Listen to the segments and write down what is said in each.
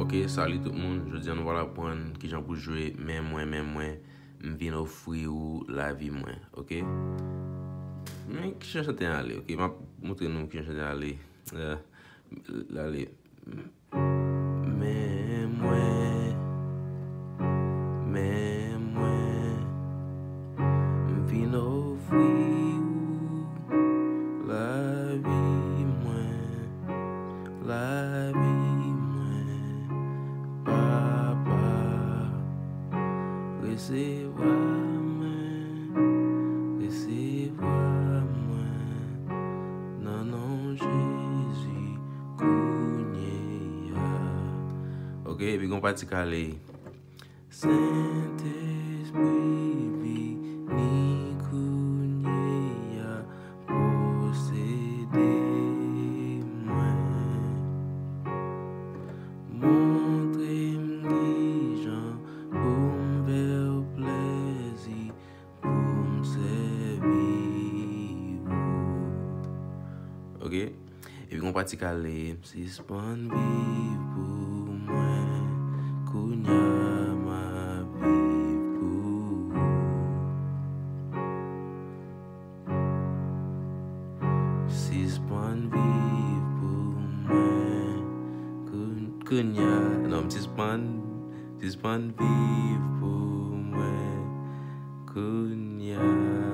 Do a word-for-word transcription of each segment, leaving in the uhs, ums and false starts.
Ok, salut tout moun. Jodi a nou pral aprann kijan pou jwe Men mwen, men mwen, m vin ofri ou lavi mwen, ok? Men kijan chante a ale, ok? M ap montre nou kijan chante a ale. Eh, l ale. Men mwen, men mwen, m vin ofri ou lavi mwen, lavi mwen, Papa, resevwa mwen, resevwa mwen, nan non Jezi, kounye a. Ok, epi gon pati k ale. Sentespri vini kounye a, posede mwen. Montre m kijan pou m fè w plezi, pou m sèvi ou. Ok? Epi gon pati k ale, sispann viv pou mwen, kounye a m ap viv pou ou. Sispann viv pou mwen, koun-, kounye a, non, sispann, sispann viv pou mwen, kounye a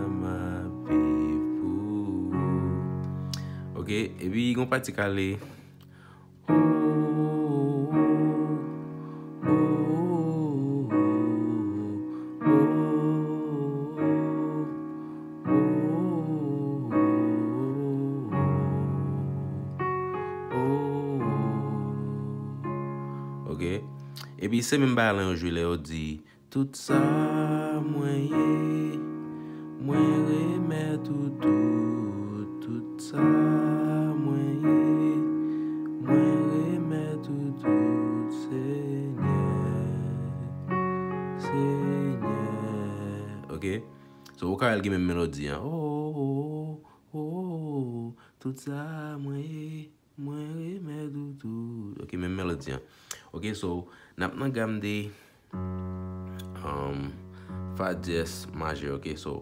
m ap viv pou ou. Ok, epi gon pati k ale. Ok. Epi se menm bagay lan yo jwe lè yo di, tout sa mwen ye, mwen remèt ou tout, tout sa mwen ye, mwen remèt ou tout, Senyè, Senyè. Ok? So, ou ka wè l gen menm melodi an. Oh, oh, oh, oh, oh, tout sa mwen ye, mwen remèt ou tout. Ok, menm melodi an. Ok, so, n ap nan gam de, um, fa dyès majè. Ok, so,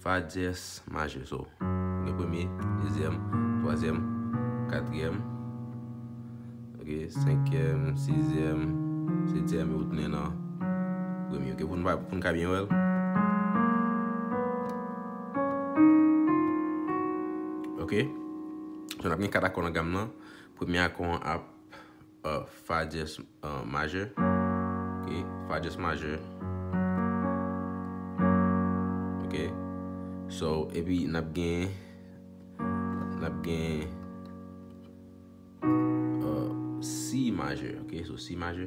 fa dyès majè. So, gen premye, dezyèm, twazyèm, katriyèm, ok, senkyèm, sizyèm, setyèm, epi w tounen nan premye. Ok, pou n pa, pou n ka byen wè l. Ok? So, n ap gen kat akò nan gam nan. Premye akò an ap, uh, fa dyès, uh, majè. Ok? Fa dyès majè. Ok? So, epi n ap gen, n ap gen, uh, si majè, ok? So, si majè.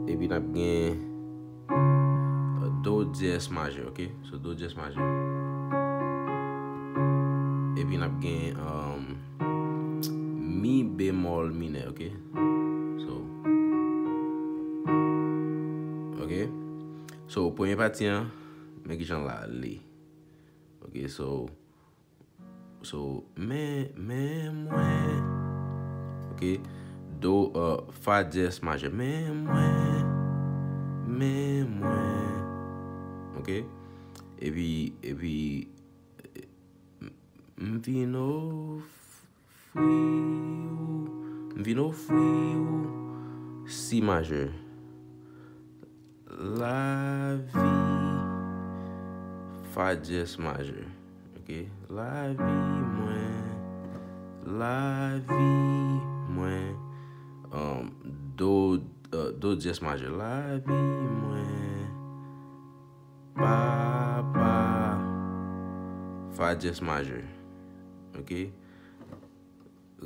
Epi n ap gen, uh, do dyès majè, ok? So, do dyès majè. Epi n ap gen, um, mi bemòl minè, ok? So, ok? So, premye pati an, men kijan l ale. Ok, so, so, men, men mwen. Ok, do, uh, fa dyès majè. Men mwen, men mwen. Ok, epi, epi, m vin ofri ou, m vin ofri ou si majè. Lavi, fa dyès majè. Ok? Lavi mwen, lavi mwen. Um, do, uh, do dyès majè. Lavi mwen, Papa, fa dyès majè. Ok?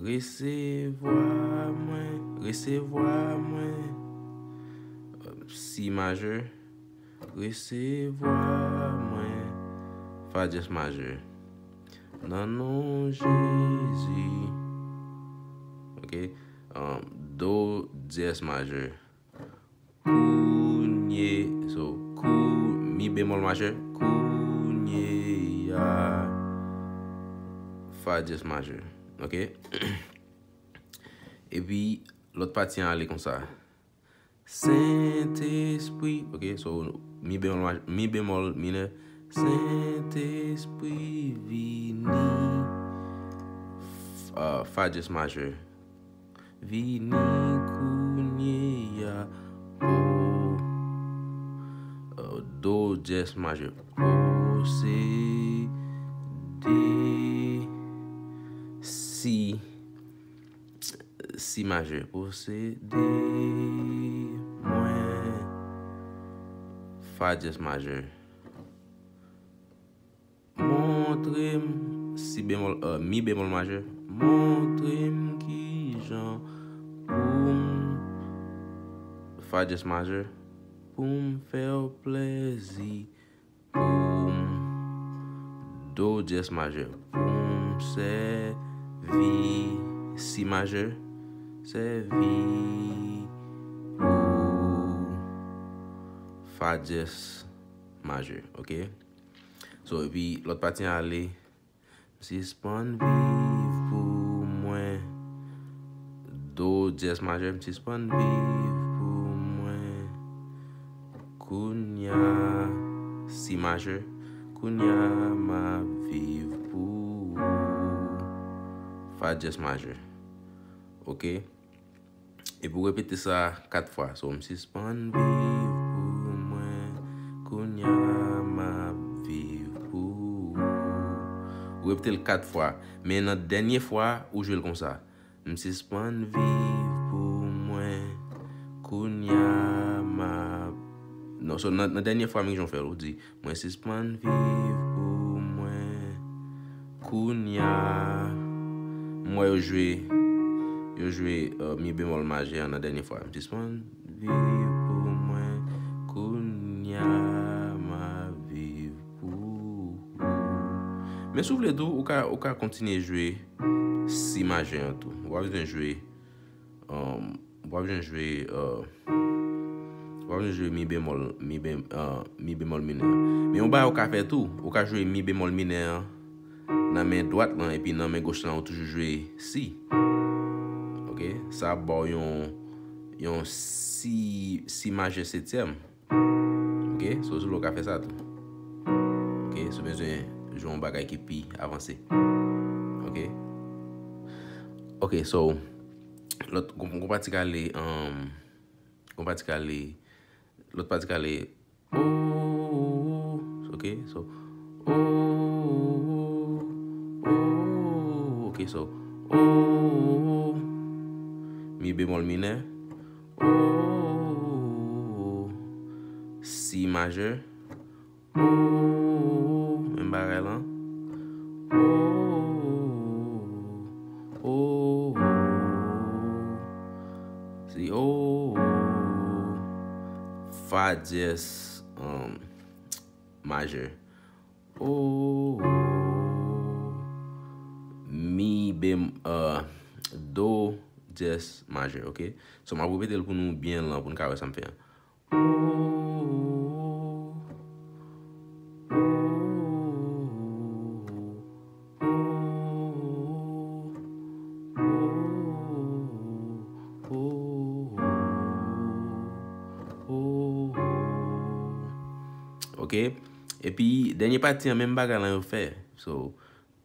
Resevwa mwen, resevwa mwen. Si majè, resevwa mwen. Fa dyès majè. Nan non Jezi. Ok. Um, do dyès majè. Kounye, so, kou, mi bemòl majè, kounye a, fa dyès majè. Ok? Epi, Lòt pati an ale konsa. Sentespri, ok, so mi bemòl maj-, mi bemòl minè. Sentespri vini. F-, uh, fa dyès majè. Vini kounye a. O, uh, do dyès majè. Posede. Si. Si majè. Posede mwen. Fa dyès majè. Montre m, si bemòl, uh, mi bemòl majè. Montre m kijan pou m, fa dyès majè, pou m fè w plèzi, pou m, do dyès majè, pou m sèvi, si majè, sèvi, pou, fa dyès majè, ok? So, epi lòt pati an ale, m sispann viv pou mwen. Do dyès majè, m sispann viv pou mwen. Kounya, si majè, kounya m ap viv pou ou. Fa dyès majè. Ok? Epi w repete sa kat fwa. So, m sispann viv pou mwen, kounya m ap viv pou ou. Ou repete l kat fwa. Men nan dènye fwa, ou jwe l konsa. M sispann viv pou mwen, kounya m ap. Non, so nan, nan dènye fwa, men jan w fè l, ou di, mwen sispann viv pou mwen. Kounya, m wè yo jwe, yo jwe, uh, mi bemòl majè an nan dènye fwa. M sispann viv pou mwen. Kounya, m ap viv pou ou. Men si w vle tou, ou ka, ou ka kontinye jwe si majè an tou. W ap bezwen jwe, um, w ap bezwen jwe, uh, w ap bezwen jwe mi bemòl, mi bem-, uh, mi bemòl minè. Men yon bagay ou ka fè tou, ou ka jwe mi bemòl minè an nan men dwat lan, epi nan men goch lan, ou toujou jwe si. Ok? Sa ap ba w yon, yon si, si majè setyèm. Ok, so, si w vle w ka fè sa tou. Ok, si w bezwen jwe yon bagay ki pi avanse. Ok. Ok, so, lòt, gon, gon pati k ale, um, gon pati k ale, lòt pati k ale, o, ok, so, o, o, ok, so, o, mi bemòl minè, o, si majè, o, menm bagay lan, o, o, si, o, fa dyès, um, majè. O, mi bem-, uh, do dyès majè, ok? So, m ap repete l pou nou byen lan, pou n ka wè sa m fè an. O, o, o, o, o, o, o. Ok? Epi, dènye pati an, menm bagay lan yo fè. So,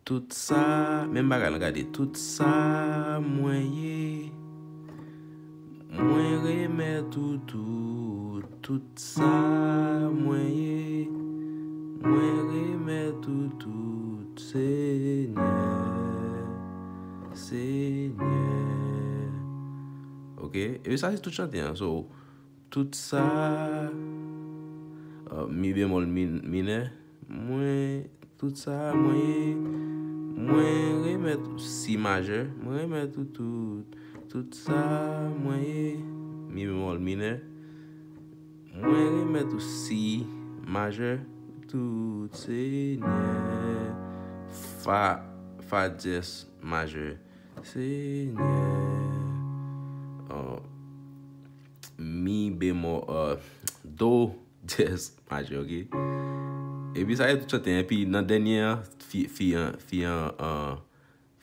tout sa, menm bagay lan, gade. Tout sa mwen ye, mwen remèt ou tout. Tout sa mwen ye, mwen remèt ou tout, Senyè, Senyè. Ok? Epi sa se tout chante an. So, tout sa, uh, mi bemòl min-, minè, mwen, tout sa mwen ye, mwen remèt ou, si majè, mwen remèt ou tout. Tout sa mwen ye, mi bemòl minè, mwen remèt ou, si majè, tout, Senyè, fa, fa dyès majè, Senyè, uh, mi bemòl, uh, do dyès majè, ok? Epi sa se tout chante an. Epi nan dènye an, fi, fi an, fi an, uh,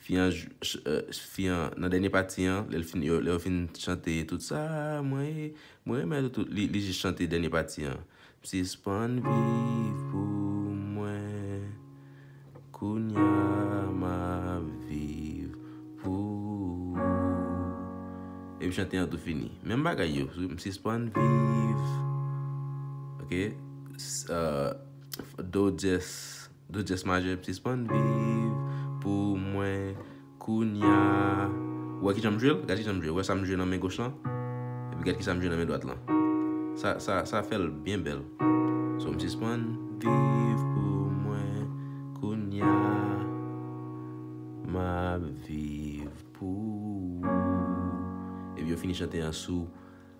fi an, ch- ch- euh, fi an, nan dènye pati an, lè l fin, yo, lè yo fin chante tout sa, mwen, mwen renmen tout, li, li jis chante dènye pati an. M sispann viv pou mwen, kounya m ap viv pou ou. Epi chante an tou fini. Menm bagay yo, m sispann viv. Ok? S- euh, do dyès, do dyès majè, m sispann viv pou mwen, kounya. Ou wè ki jan m jwe l? Gad ki jan m jwe. Ou wè sa m jwe nan men goch lan? Epi gad ki sa m jwe nan men dwat lan. Sa, sa, sa fè l byen bèl. So, m sispann viv pou mwen, kounya m ap viv pou ou. Epi yo fini chante an sou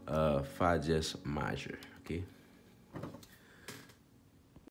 uh, fa dyès majè. Ok?